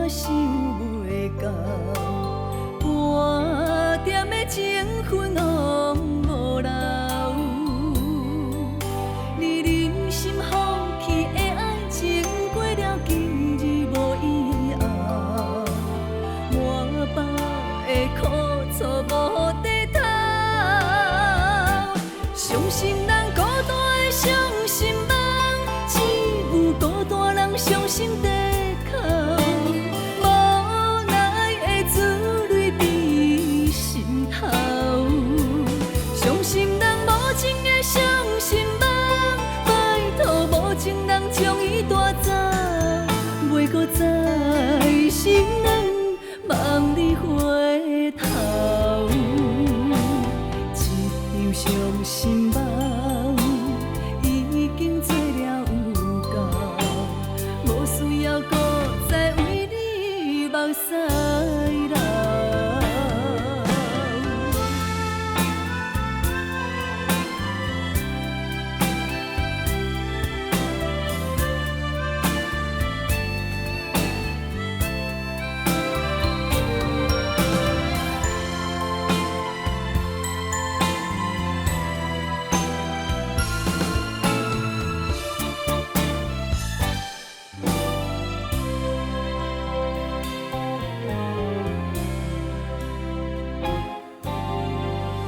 想袂到，半点的情分拢無留。你忍心放棄的愛情過了今日無以後，滿腹的苦楚無低頭。傷心人孤單的傷心夢，只有孤單人傷心低哭。無奈的珠淚佇心頭，傷心人無情的傷心夢，拜託無情人將伊帶走，袂閣再心軟，望你回頭。一場傷心夢已經做了有夠，無需要閣再為你目屎流。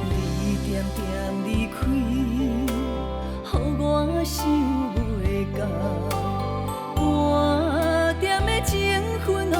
你恬恬離開，予我想袂到，半點的情分攏